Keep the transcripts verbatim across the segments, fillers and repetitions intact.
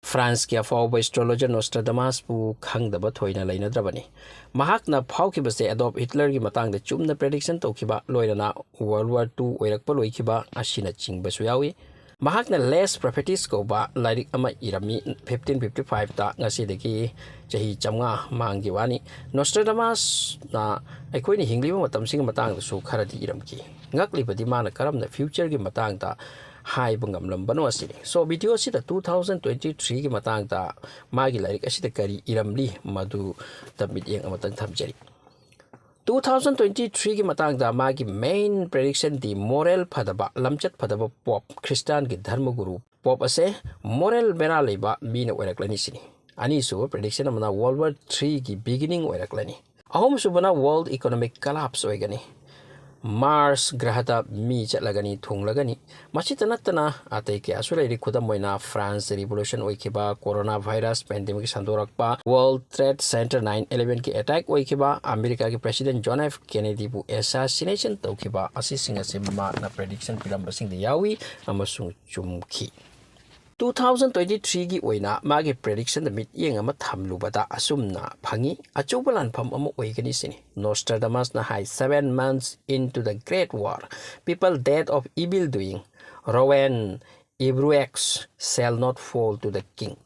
ꯐ꯭ꯔꯥꯟꯁꯀꯤ ꯑꯐꯥꯎꯕ ꯑꯦꯁꯇ꯭ꯔꯣꯂꯣꯖꯔ ꯅꯣꯁꯇ꯭ꯔꯗꯃꯥꯁꯄꯨ ꯈꯪꯗꯕ ꯊꯣꯏꯅ ꯂꯩꯅꯗ꯭ꯔꯕꯅꯤ꯫ ꯃꯍꯥꯛꯅ ꯐꯥꯎꯈꯤꯕꯁꯦ ꯑꯦꯗꯣꯜꯐ ꯍꯤꯠꯂꯔꯒꯤ ꯃꯇꯥꯡꯗ ꯆꯨꯝꯅ ꯄ꯭ꯔꯦꯗꯤꯛꯁꯟ ꯇꯧꯈꯤꯕ, ꯂꯣꯏꯅꯅ ꯋꯥꯔꯜ ꯋꯥꯔ ꯇꯨ ꯑꯣꯏꯔꯛꯄ ꯂꯣꯏꯈꯤꯕ ꯑꯁꯤꯅꯆꯤꯡꯕꯁꯨ ꯌꯥꯎꯏ꯫ ꯃꯍꯥꯛꯅ ꯂꯦꯁ ꯄ꯭ꯔꯣꯐꯦꯇꯤꯁ ꯀꯧꯕ ꯂꯥꯏꯔꯤꯛ ꯑꯃ ꯏꯔꯝꯃꯤ ꯐꯤꯐꯇꯤꯟ ꯐꯤꯐꯇꯤ ꯐꯥꯏꯚꯇ, ꯉꯁꯤꯗꯒꯤ ꯆꯍꯤ ꯆꯥꯝꯃꯉꯥ ꯃꯥꯡꯒꯤ ꯋꯥꯅꯤ꯫ ꯅꯣꯁꯇ꯭ꯔꯗꯃꯥꯁꯅ ꯑꯩꯈꯣꯏꯅ ꯍꯤꯡꯂꯤꯕ ꯃꯇꯝꯁꯤꯒꯤ ꯃꯇꯥꯡꯗꯁꯨ ꯈꯔꯗꯤ ꯏꯔꯝꯈꯤ꯫ ꯉꯛꯂꯤꯕꯗꯤ ꯃꯥꯅ ꯀꯔꯝꯅ ꯐ꯭ꯌꯨꯆꯔꯒꯤ ꯃꯇꯥꯡꯗ ꯍꯥꯏꯕ ꯉꯝꯂꯝꯕꯅꯣ ꯑꯁꯤꯅꯤ꯫ ꯁꯣ ꯚꯤꯗꯤꯑꯣ ꯑꯁꯤꯗ ꯇꯨ ꯊꯥꯎꯖꯟ ꯇ꯭ꯋꯦꯟꯇꯤ ꯊ꯭ꯔꯤꯒꯤ ꯃꯇꯥꯡꯗ ꯃꯥꯒꯤ ꯂꯥꯏꯔꯤꯛ ꯑꯁꯤꯗ ꯀꯔꯤ ꯏꯔꯝꯂꯤ ꯃꯗꯨꯗ ꯃꯤꯠꯌꯦꯡ ꯑꯃꯇꯪ ꯊꯝꯖꯔꯤ꯫ ꯇꯨ ꯊꯥꯎꯖꯟ ꯇ꯭ꯋꯦꯟꯇꯤ ꯊ꯭ꯔꯤꯒꯤ ꯃꯇꯥꯡꯗ ꯃꯥꯒꯤ ꯃꯦꯟ ꯄ꯭ꯔꯦꯗꯤꯛꯁꯟꯗꯤ ꯃꯣꯔꯦꯜ ꯐꯗꯕ, ꯂꯝꯆꯠ ꯐꯗꯕ ꯄꯣꯞ, ꯈ꯭ꯔꯤꯁꯇꯥꯟꯒꯤ ꯙꯔꯃꯒꯨꯔꯨ ꯄꯣꯞ ꯑꯁꯦ ꯃꯣꯔꯦꯜ ꯕꯦꯔꯥ ꯂꯩꯕ ꯃꯤꯅ ꯑꯣꯏꯔꯛꯂꯅꯤ ꯁꯤꯅꯤ꯫ ꯑꯅꯤꯁꯨꯕ ꯄ꯭ꯔꯦꯗꯤꯛꯁꯟ ꯑꯃꯅ ꯋꯥꯔꯜ ꯋꯥꯔ ꯊ꯭ꯔꯤꯒꯤ ꯕꯤꯒꯤꯅꯤꯡ ꯑꯣꯏꯔꯛꯂꯅꯤ꯫ ꯑꯍꯨꯝꯁꯨꯕꯅ ꯋꯥꯔꯜ ꯏꯀꯣꯅꯣꯃꯤꯛ ꯀꯂꯥꯞꯁ ꯑꯣꯏꯒꯅꯤ꯫ ꯃꯥꯔꯁ ꯒ꯭ꯔꯍꯗ ꯃꯤ ꯆꯠꯂꯒꯅꯤ, ꯊꯨꯡꯂꯒꯅꯤ꯫ ꯃꯁꯤꯇ ꯅꯠꯇꯅ ꯑꯇꯩ ꯀꯌꯥꯁꯨ ꯂꯩꯔꯤ꯫ ꯈꯨꯗꯝ ꯑꯣꯏꯅ ꯐ꯭ꯔꯥꯟꯁ ꯔꯤꯚꯣꯂꯨꯁꯟ ꯑꯣꯏꯈꯤꯕ, ꯀꯣꯔꯣꯅꯥ ꯚꯥꯏꯔꯁ ꯄꯦꯟꯗꯦꯃꯤꯛ ꯁꯟꯗꯣꯔꯛꯄ, ꯋꯥꯔꯜ ꯇ꯭ꯔꯦꯗ ꯁꯦꯟꯇꯔ ꯅꯥꯏꯟ ꯏꯂꯦꯚꯦꯟꯒꯤ ꯑꯦꯇꯦꯛ ꯑꯣꯏꯈꯤꯕ, ꯑꯃꯦꯔꯤꯀꯥꯒꯤ ꯄ꯭ꯔꯦꯁꯤꯗꯦꯟ ꯖꯣꯟ ꯑꯦꯐ ꯀꯦꯅꯦꯗꯤꯕꯨ ꯑꯦꯁꯥꯁꯤꯅꯦꯁꯟ ꯇꯧꯈꯤꯕ, ꯑꯁꯤꯁꯤꯡ ꯑꯁꯤ ꯃꯍꯥꯛꯅ ꯄ꯭ꯔꯦꯗꯤꯛꯁꯟ ꯄꯤꯔꯝꯕꯁꯤꯡꯗ ꯌꯥꯎꯏ ꯑꯃꯁꯨꯡ ꯆꯨꯝꯈꯤ꯫ ꯇꯨ ꯊꯥꯎꯖꯟ ꯇ꯭ꯋꯦꯟꯇꯤ ꯊ꯭ꯔꯤꯒꯤ ꯑꯣꯏꯅ ꯃꯥꯒꯤ ꯄ꯭ꯔꯦꯗꯤꯛꯁꯟꯗ ꯃꯤꯠꯌꯦꯡ ꯑꯃ ꯊꯝꯂꯨꯕꯗ ꯑꯁꯨꯝꯅ ꯐꯪꯏ꯫ ꯑꯆꯧꯕ ꯂꯥꯟꯐꯝ ꯑꯃ ꯑꯣꯏꯒꯅꯤ ꯁꯤꯅꯤ꯫ ꯅꯣꯁꯇ꯭ꯔꯗꯃꯁꯅ ꯍꯥꯏ, "Seven months into the great war, people dead of evil doing, Rouen, Ebruex shall not fall to the king."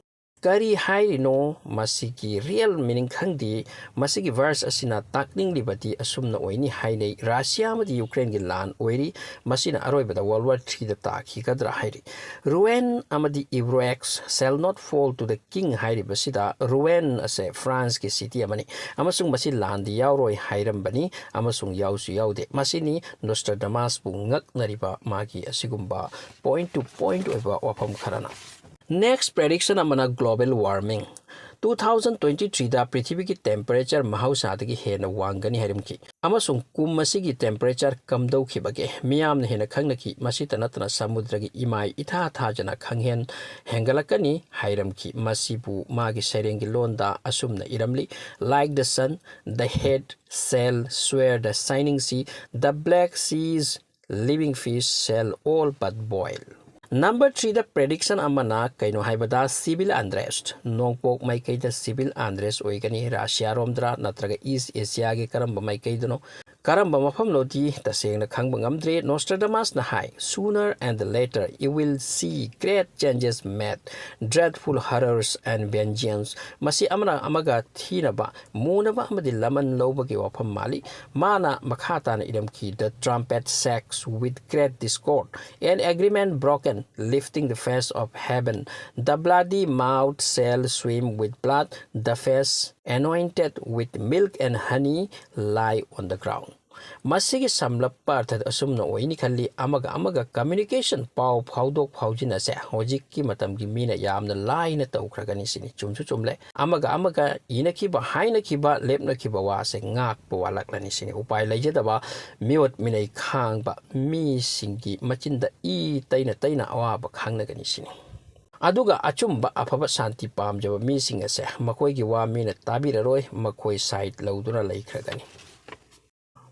ꯀꯔꯤ ꯍꯥꯏꯔꯤꯅꯣ? ꯃꯁꯤꯒꯤ ꯔꯤꯌꯦꯜ ꯃꯤꯅꯤꯡ ꯈꯪꯗꯦ꯫ ꯃꯁꯤꯒꯤ ꯚꯔꯁ ꯑꯁꯤꯅ ꯇꯥꯛꯅꯤꯡꯂꯤꯕꯗꯤ ꯑꯁꯨꯝꯅ ꯑꯣꯏꯅꯤ ꯍꯥꯏꯅꯩ, ꯔꯁꯤꯌꯥ ꯑꯃꯗꯤ ꯌꯨꯀ꯭ꯔꯦꯟꯒꯤ ꯂꯥꯟ ꯑꯣꯏꯔꯤ꯫ ꯃꯁꯤꯅ ꯑꯔꯣꯏꯕꯗ ꯋꯥꯔꯜ ꯋꯥꯔ ꯊ꯭ꯔꯤꯗ ꯇꯥꯈꯤꯒꯗ꯭ꯔꯥ ꯍꯥꯏꯔꯤ꯫ "Rouen ꯑꯃꯗꯤ Ebruex shall not fall to the king" ꯍꯥꯏꯔꯤꯕꯁꯤꯗ, ꯔꯨꯋꯦꯟ ꯑꯁꯦ ꯐ꯭ꯔꯥꯟꯁꯀꯤ ꯁꯤꯇꯤ ꯑꯃꯅꯤ ꯑꯃꯁꯨꯡ ꯃꯁꯤ ꯂꯥꯟꯗꯤ ꯌꯥꯎꯔꯣꯏ ꯍꯥꯏꯔꯝꯕꯅꯤ ꯑꯃꯁꯨꯡ ꯌꯥꯎꯁꯨ ꯌꯥꯎꯗꯦ꯫ ꯃꯁꯤꯅꯤ ꯅꯣꯁꯇ꯭ꯔꯗꯃꯥꯁꯄꯨ ꯉꯛꯅꯔꯤꯕ ꯃꯥꯒꯤ ꯑꯁꯤꯒꯨꯝꯕ ꯄꯣꯏꯟꯠ ꯇꯨ ꯄꯣꯏꯟꯠ ꯑꯣꯏꯕ ꯋꯥꯐꯝ ꯈꯔꯅ꯫ ꯅꯦꯛꯁ ꯄ꯭ꯔꯦꯗꯤꯛꯁꯟ ꯑꯃꯅ global warming. Two thousand twenty ꯊ꯭ꯔꯤꯗ ꯄ꯭ꯔꯤꯊꯤꯕꯤꯒꯤ ꯇꯦꯝꯄꯔꯦꯆꯔ ꯃꯍꯧꯁꯥꯗꯒꯤ ꯍꯦꯟꯅ ꯋꯥꯡꯒꯅꯤ ꯍꯥꯏꯔꯝꯈꯤ, ꯑꯃꯁꯨꯡ ꯀꯨꯝ ꯑꯁꯤꯒꯤ ꯇꯦꯝꯄꯔꯦꯆꯔ ꯀꯝꯗꯧꯈꯤꯕꯒꯦ? ꯃꯤꯌꯥꯝꯅ ꯍꯦꯟꯅ ꯈꯪꯅꯈꯤ꯫ ꯃꯁꯤꯇ ꯅꯠꯇꯅ ꯁꯃꯨꯗ꯭ꯔꯒꯤ ꯏꯃꯥꯏ ꯏꯊꯥ ꯊꯥꯖꯅ ꯈꯪꯍꯦꯟ ꯍꯦꯟꯒꯠꯂꯛꯀꯅꯤ ꯍꯥꯏꯔꯝꯈꯤ꯫ ꯃꯁꯤꯕꯨ ꯃꯥꯒꯤ ꯁꯩꯔꯦꯡꯒꯤ ꯂꯣꯟꯗ ꯑꯁꯨꯝꯅ ꯏꯔꯝꯂꯤ: "Like the sun, the head shall swear the shining sea, the black seas, living fish shall all but boil." Number threeꯗ prediction ꯑꯃꯅ ꯀꯩꯅꯣ ꯍꯥꯏꯕꯗ civil unrest, ꯅꯣꯡꯄꯣꯛ ꯃꯥꯏꯀꯩꯗ civil unrest ꯑꯣꯏꯒꯅꯤ꯫ ꯔꯁꯤꯌꯥꯔꯣꯝꯗꯔ ꯅꯠꯇ꯭ꯔꯒ East Asiaꯒꯤ ꯀꯔꯝꯕ ꯃꯥꯏꯀꯩꯗꯅꯣ, ꯀꯔꯝꯕ ꯃꯐꯝꯅꯣꯗꯤ ꯇꯁꯦꯡꯅ ꯈꯪꯕ ꯉꯝꯗ꯭ꯔꯤ꯫ Nostradamusꯅ ꯍꯥꯏ, "Sooner and later you will see great changes made, dreadful horrors and vengeance." ꯃꯁꯤ ꯑꯃꯅ ꯑꯃꯒ ꯊꯤꯅꯕ, ꯃꯨꯅꯕ ꯑꯃꯗꯤ ꯂꯃꯟ ꯂꯧꯕꯒꯤ ꯋꯥꯐꯝ ꯃꯥꯜꯂꯤ꯫ ꯃꯥꯅ ꯃꯈꯥ ꯇꯥꯅ ꯏꯔꯝꯈꯤ, "The trumpet shakes with great discord, an agreement broken, lifting the face of heaven. The bloody mouth shall swim with blood, the face anointed with milk and honey lie on the ground." ꯃꯁꯤꯒꯤ ꯁꯝꯂꯞꯄ ꯑꯔꯊꯗ ꯑꯁꯨꯝꯅ ꯑꯣꯏꯅꯤ ꯈꯜꯂꯤ, ꯑꯃꯒ ꯑꯃꯒ communication, ꯄꯥꯎ ꯐꯥꯎꯗꯣꯛ ꯐꯥꯎꯖꯤꯟ ꯑꯁꯦ ꯍꯧꯖꯤꯛꯀꯤ ꯃꯇꯝꯒꯤ ꯃꯤꯅ ꯌꯥꯝꯅ ꯂꯥꯏꯅ ꯇꯧꯈ꯭ꯔꯒꯅꯤ ꯁꯤꯅꯤ꯫ ꯆꯨꯝꯁꯨ ꯆꯨꯝꯂꯦ꯫ ꯑꯃꯒ ꯑꯃꯒ ꯏꯅꯈꯤꯕ, ꯍꯥꯏꯅꯈꯤꯕ, ꯂꯦꯞꯅꯈꯤꯕ ꯋꯥꯁꯦ ꯉꯥꯛꯄ ꯋꯥꯠꯂꯛꯂꯅꯤ ꯁꯤꯅꯤ꯫ ꯎꯄꯥꯏ ꯂꯩꯖꯗꯕ, ꯃꯤꯑꯣꯠ ꯃꯤꯅꯩ ꯈꯥꯡꯕ ꯃꯤꯁꯤꯡꯒꯤ ꯃꯆꯤꯟꯗ ꯏ ꯇꯩꯅ ꯇꯩꯅ ꯑꯋꯥꯕ ꯈꯪꯅꯒꯅꯤ ꯁꯤꯅꯤ꯫ ꯑꯗꯨꯒ ꯑꯆꯨꯝꯕ, ꯑꯐꯕ, ꯁꯥꯟꯇꯤ ꯄꯥꯝꯖꯕ ꯃꯤꯁꯤꯡ ꯑꯁꯦ ꯃꯈꯣꯏꯒꯤ ꯋꯥ ꯃꯤꯅ ꯇꯥꯕꯤꯔꯔꯣꯏ, ꯃꯈꯣꯏ side ꯂꯧꯗꯨꯅ ꯂꯩꯈ꯭ꯔꯒꯅꯤ꯫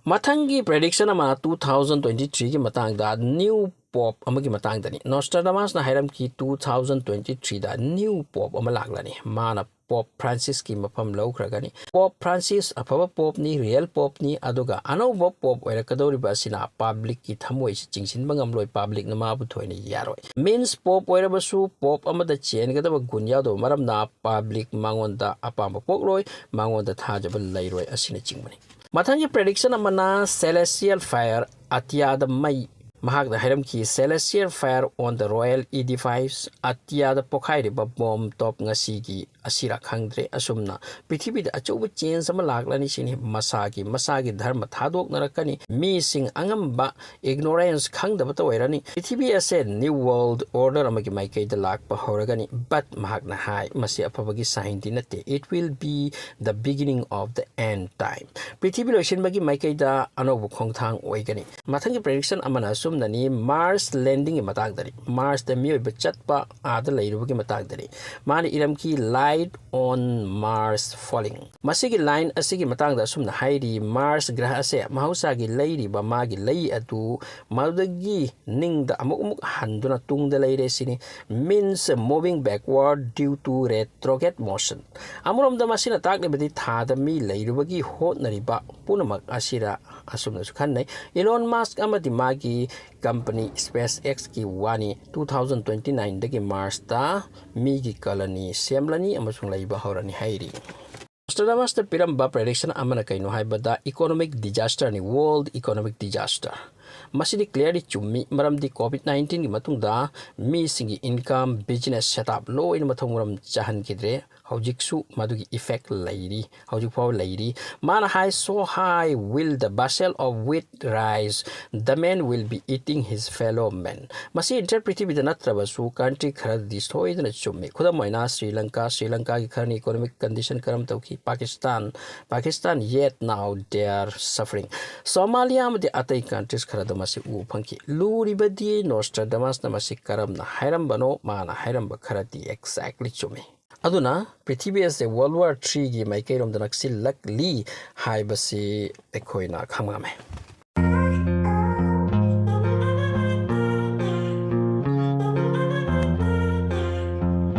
ꯃꯊꯪꯒꯤ prediction ꯑꯃ two thousand twenty threeꯒꯤ ꯃꯇꯥꯡꯗ, new pope ꯑꯃꯒꯤ ꯃꯇꯥꯡꯗꯅꯤ꯫ Nostradamusꯅ ꯍꯥꯏꯔꯝꯈꯤ, two thousand twenty threeꯗ new pope ꯑꯃ ꯂꯥꯛꯂꯅꯤ꯫ ꯃꯥꯅ Pope Francisꯀꯤ ꯃꯐꯝ ꯂꯧꯈ꯭ꯔꯒꯅꯤ꯫ Pope Francis ꯑꯐꯕ popeꯅꯤ, real popeꯅꯤ, ꯑꯗꯨꯒ ꯑꯅꯧꯕ pope ꯑꯣꯏꯔꯛꯀꯗꯧꯔꯤꯕ ꯑꯁꯤꯅ publicꯀꯤ ꯊꯃꯣꯏꯁꯤ ꯆꯤꯡꯁꯤꯟꯕ ꯉꯝꯂꯣꯏ, publicꯅ ꯃꯥꯕꯨ ꯊꯣꯏꯅ ꯌꯥꯔꯣꯏ꯫ Means pope ꯑꯣꯏꯔꯕꯁꯨ pope ꯑꯃꯗ ꯆꯦꯟꯒꯗꯕ ꯒꯨꯟ ꯌꯥꯎꯗꯕ ꯃꯔꯝꯅ public ꯃꯉꯣꯟꯗ ꯑꯄꯥꯝꯕ ꯄꯣꯛꯂꯣꯏ, ꯃꯉꯣꯟꯗ ꯊꯥꯖꯕ ꯂꯩꯔꯣꯏ ꯑꯁꯤꯅꯆꯤꯡꯕꯅꯤ꯫ ꯃꯊꯪꯒꯤ prediction ꯑꯃꯅ celestial fire, ꯑꯇꯤꯌꯥꯗ ꯃꯩ꯫ ꯃꯍꯥꯛꯅ ꯍꯥꯏꯔꯝꯈꯤ, "Celestial fire on the royal edifice." ꯑꯇꯤꯌꯥꯗ ꯄꯣꯈꯥꯏꯔꯤꯕ bomb ꯇꯣꯞ ꯉꯁꯤꯒꯤ ꯑꯁꯤꯔꯥ ꯈꯪꯗ꯭ꯔꯦ꯫ ꯑꯁꯨꯝꯅ ꯄ꯭ꯔꯤꯊꯤꯕꯤꯗ ꯑꯆꯧꯕ change ꯑꯃ ꯂꯥꯛꯂꯅꯤ ꯁꯤꯅꯤ꯫ ꯃꯁꯥꯒꯤ, ꯃꯁꯥꯒꯤ ꯙꯔꯃ ꯊꯥꯗꯣꯛꯅꯔꯛꯀꯅꯤ꯫ ꯃꯤꯁꯤꯡ ꯑꯉꯝꯕ ignorance, ꯈꯪꯗꯕꯇ ꯑꯣꯏꯔꯅꯤ꯫ ꯄ꯭ꯔꯤꯊꯤꯕꯤ ꯑꯁꯦ new world order ꯑꯃꯒꯤ ꯃꯥꯏꯀꯩꯗ ꯂꯥꯛꯄ ꯍꯧꯔꯒꯅꯤ꯫ But ꯃꯍꯥꯛꯅ ꯍꯥꯏ, ꯃꯁꯤ ꯑꯐꯕꯒꯤ signꯗꯤ ꯅꯠꯇꯦ꯫ It will be the beginning of the end time. ꯄ꯭ꯔꯤꯊꯤꯕꯤ ꯂꯣꯏꯁꯤꯟꯕꯒꯤ ꯃꯥꯏꯀꯩꯗ ꯑꯅꯧꯕ ꯈꯣꯡꯊꯥꯡ ꯑꯣꯏꯒꯅꯤ꯫ ꯃꯊꯪꯒꯤ prediction ꯑꯃꯅꯁꯨ ꯑꯁꯨꯝꯅꯅꯤ, ꯃꯥꯔꯁ ꯂꯦꯟꯗꯤꯡꯒꯤ ꯃꯇꯥꯡꯗꯅꯤ, ꯃꯥꯔꯁꯇ ꯃꯤꯑꯣꯏꯕ ꯆꯠꯄ ꯑꯥꯗ ꯂꯩꯔꯨꯕꯒꯤ ꯃꯇꯥꯡꯗꯅꯤ꯫ ꯃꯥꯅ ꯏꯔꯝꯈꯤ, "Light on Mars Falling"꯫ ꯃꯁꯤꯒꯤ ꯂꯥꯏꯟ ꯑꯁꯤꯒꯤ ꯃꯇꯥꯡꯗ ꯑꯁꯨꯝꯅ ꯍꯥꯏꯔꯤ, "ꯃꯥꯔꯁ ꯒ꯭ꯔꯍ ꯑꯁꯦ ꯃꯍꯧꯁꯥꯒꯤ ꯂꯩꯔꯤꯕ ꯃꯥꯒꯤ ꯂꯩ ꯑꯗꯨ ꯃꯗꯨꯗꯒꯤ ꯅꯤꯡꯗ ꯑꯃꯨꯛ ꯑꯃꯨꯛ ꯍꯟꯗꯨꯅ ꯇꯨꯡꯗ ꯂꯩꯔꯦ ꯁꯤꯅꯤ, means moving backward due to retrograde motion"꯫ ꯑꯃꯔꯣꯝꯗ ꯃꯁꯤꯅ ꯇꯥꯛꯂꯤꯕꯗꯤ ꯊꯥꯗ ꯃꯤ ꯂꯩꯔꯨꯕꯒꯤ ꯍꯣꯠꯅꯔꯤꯕ ꯄꯨꯝꯅꯃꯛ ꯑꯁꯤꯗ ꯑꯁꯨꯝꯅꯁꯨ ꯈꯟꯅꯩ꯫ ꯏꯂꯣꯟ ꯃꯥꯁꯛ ꯑꯃꯗꯤ ꯃꯥꯒꯤ ꯀꯝꯄꯅꯤ ꯁ꯭ꯄꯦꯁ ꯑꯦꯛꯁꯀꯤ ꯋꯥꯅꯤ, two thousand twenty nineꯗꯒꯤ ꯃꯥꯔꯁꯇ ꯃꯤꯒꯤ ꯀꯣꯂꯣꯅꯤ ꯁꯦꯝꯂꯅꯤ ꯑꯃꯁꯨꯡ ꯂꯩꯕ ꯍꯧꯔꯅꯤ ꯍꯥꯏꯔꯤ꯫ ꯅꯣꯁꯇ꯭ꯔꯥꯗꯥꯃꯁꯅ ꯄꯤꯔꯝꯕ ꯄ꯭ꯔꯦꯗꯤꯛꯁꯟ ꯑꯃꯅ ꯀꯩꯅꯣ ꯍꯥꯏꯕꯗ, ꯏꯀꯣꯅꯣꯃꯤꯛ ꯗꯤꯖꯥꯁꯇꯔꯅꯤ, ꯋꯥꯔꯜꯗ ꯏꯀꯣꯅꯣꯃꯤꯛ ꯗꯤꯖꯥꯁꯇꯔ꯫ ꯃꯁꯤꯗꯤ ꯀ꯭ꯂꯤꯌꯔꯂꯤ ꯆꯨꯝꯃꯤ, ꯃꯔꯝꯗꯤ ꯀꯣꯚꯤꯗ ꯅꯥꯏꯟꯇꯤꯟꯒꯤ ꯃꯇꯨꯡꯗ ꯃꯤꯁꯤꯡꯒꯤ ꯏꯟꯀꯝ, ꯕꯤꯖꯤꯅꯦꯁ ꯁꯦꯠꯑꯞ ꯂꯣꯏꯅ ꯃꯊꯧ ꯃꯔꯝ ꯆꯥꯍꯟꯈꯤꯗ꯭ꯔꯦ꯫ ꯍꯧꯖꯤꯛꯁꯨ ꯃꯗꯨꯒꯤ ꯏꯐꯦꯛ ꯂꯩꯔꯤ, ꯍꯧꯖꯤꯛ ꯐꯥꯎꯕ ꯂꯩꯔꯤ꯫ ꯃꯥꯅ ꯍꯥꯏ, "So high will the bushel of wheat rise, the man will be eating his fellow man"꯫ ꯃꯁꯤ ꯏꯟꯇꯔ ꯄ꯭ꯔꯤꯊꯤꯕꯤꯗ ꯅꯠꯇ꯭ꯔꯕꯁꯨ ꯀꯟꯇ꯭ꯔꯤ ꯈꯔꯗꯗꯤ ꯁꯣꯏꯗꯅ ꯆꯨꯝꯃꯤ꯫ ꯈꯨꯗꯝ ꯑꯣꯏꯅ ꯁ꯭ꯔꯤ ꯂꯪꯀꯥ, ꯁ꯭ꯔꯤ ꯂꯪꯀꯥꯒꯤ ꯈꯔꯅ ꯏꯀꯣꯅꯣꯃꯤꯛ ꯀꯟꯗꯤꯁꯟ ꯀꯔꯝ ꯇꯧꯈꯤ? Pakistan, Pakistan, yet now they are suffering꯫ Somalia ꯑꯃꯗꯤ ꯑꯇꯩ ꯀꯟꯇ꯭ꯔꯤꯁ ꯈꯔꯗ ꯃꯁꯤ ꯎꯕ ꯐꯪꯈꯤ꯫ ꯂꯨꯔꯤꯕꯗꯤ ꯅꯣꯁꯇ꯭ꯔꯥꯗꯥꯃꯁꯅ ꯃꯁꯤ ꯀꯔꯝꯅ ꯍꯥꯏꯔꯝꯕꯅꯣ, ꯃꯥꯅ ꯍꯥꯏꯔꯝꯕ ꯈꯔꯗꯤ ꯑꯦꯛꯖꯦꯛꯂꯤ ꯆꯨꯝꯃꯤ꯫ ꯑꯗꯨꯅ ꯄ꯭ꯔꯤꯊꯤꯕꯤ ꯑꯁꯦ ꯋꯥꯔꯜꯗ ꯋꯥꯔ ꯊ꯭ꯔꯤꯒꯤ ꯃꯥꯏꯀꯩꯔꯣꯝꯗ ꯅꯛꯁꯤꯜꯂꯛꯂꯤ ꯍꯥꯏꯕꯁꯤ ꯑꯩꯈꯣꯏꯅ ꯈꯪꯕ ꯉꯝꯃꯦ꯫